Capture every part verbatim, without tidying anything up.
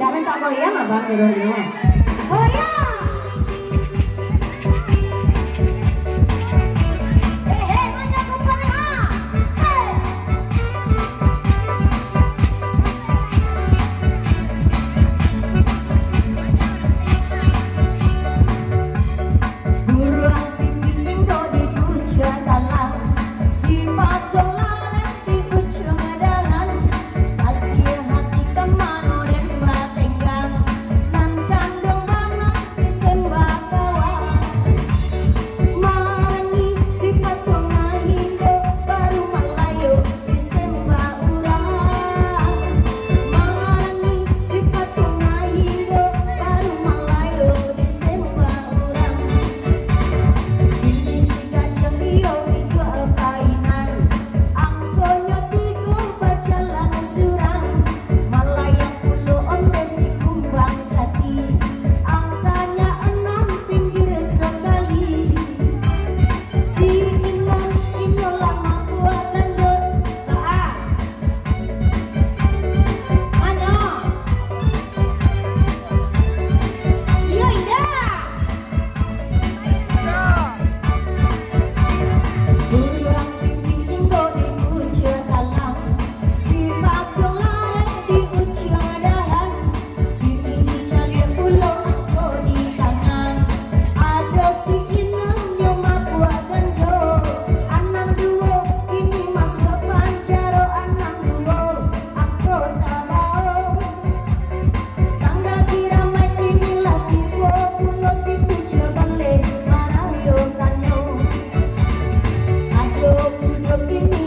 Dak minta goyang, abang, jodohnyo. Goyang! Hei, hei, banyak kumpul, ha! Set! Buruang pimpin inggok di bujua talang, si pacong larang di ujuang dalan, kasiah hati ka mano den batenggang, nan kanduang bana disembah kawan. Marangi si patuang mahindo, baru malayo disembah urang. Marangi si patuang mahindo, baru malayo disembah urang. Kini si gadang iyo iduak painan, angkonyo tigo bajalan surang. Malayang pulo ondeh si kumbang jati, angkanyo anam pinggir sakali. Si inang inyo lah mabuak ganjo. Baa? Manyo? Iyo indak? Buruang pimpin inggok di bujua talang, si pacong larang di ujuang dalan. Kini dicaliak pulo angko di tangan. Ado si inang nyo mabuak ganjo. Anam duo kini masuak panjaro, anam duo angko tabao. Tanggal kiramaik kini lah tibo pulo si tujuah baleh marayokannyo. Ado kudo kini,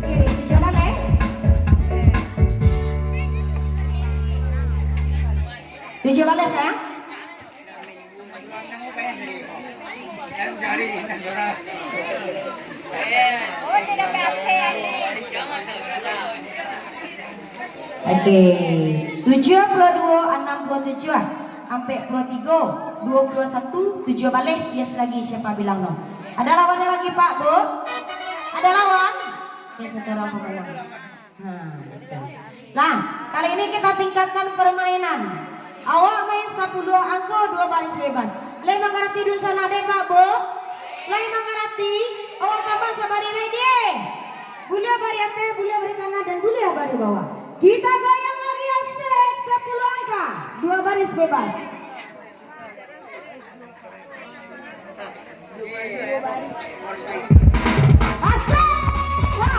kiri tujuah baleh. Tujuah baleh, sayang. Oke. Tujuah puluah duo, anam puluah tujuah, ampek puluah tigo, duo puluah satu, tujuah baleh, yes lagi, siapa bilang no? Ada lawannya lagi, Pak, Bu? Ada lawan? Oke, sekarang pemenang. Nah, gitu. Nah, kali ini kita tingkatkan permainan. Awak main sapuluah angko duo baris bebas. Lai mangarati dunsanak dek, Pak, Bu? Lai mangarati? Awak tambah sabarih lai deh. Buliah barih ateh, buliah barih tangah, dan buliah barih bawah. Kita goyang lagi asik, sapuluah angka, duo baris bebas. Asik! Ha!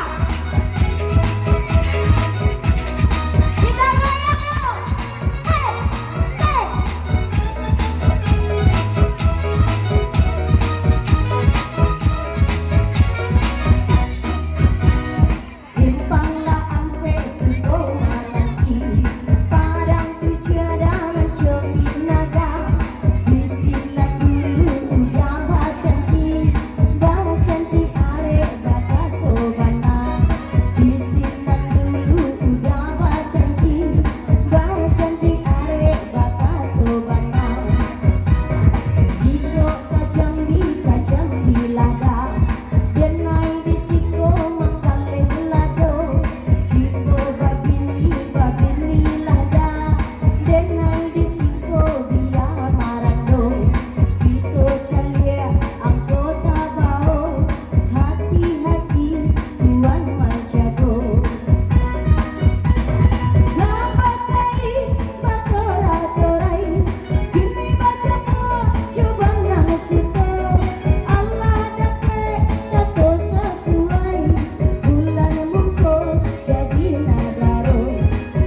Kita goyang, yuk! Hei! Asik! Simpang lah ampek suko mananti, padang tujuah dalam coki naga. Di sinan dulu udah bacanji, bacanji arek bakato bana. Di sinan dulu udah bacanji, bacanji arek bakato bana. Jikok ka Jambi, ka Jambi lah dah. Denai di siko mangkaleh lado, jiko babini, babini lah dah. Denai di siko bia marando, kito caliak angko tabao, hati-hati Tuan manjago. Lah bakai batorai-torai, kini bacamua jo banang suto. Alah dapek kato sasuai, bulan mungko jadi nagaro.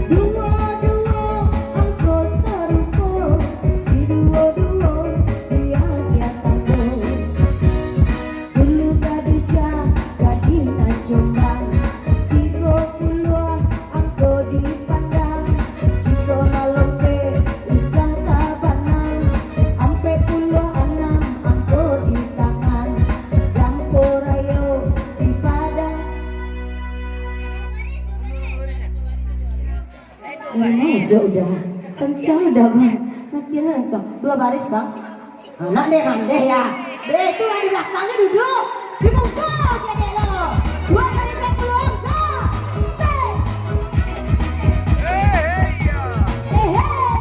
Duo-duo angko sarupo, si duo-duo diagiah tando. Dulu Khadijah gadih nan combang, tigo puluah angko dipandang. Jiko malompek usah tabanang, ampek puluah anam angko di tangan. Dampo rayo di Padang. Ini sudah. Santai dah, Bang. Mati langsung. Dua baris, Bang. Anak dek mandeh, ya. Dek, itu lah di belakangnya duduk. Dibungkus ya, dek lo. Dua baris dan peluang, Kak. Set. Hei, hei, ya. Hei, hei.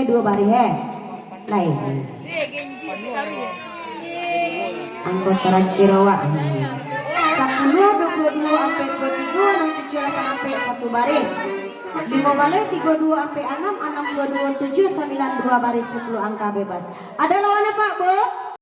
Duo baris, eh. Lai. Angko tarakhir awak. Sapuluah, duo puluah duo, ampek puluah tigo, anam tujuah, lapan ampek, satu baris. Limo baleh, tigo duo, ampek anam, anam puluah duo, tujuah sambilan duo baris, sapuluah angka bebas. Ado lawannyo, Pak, Bu?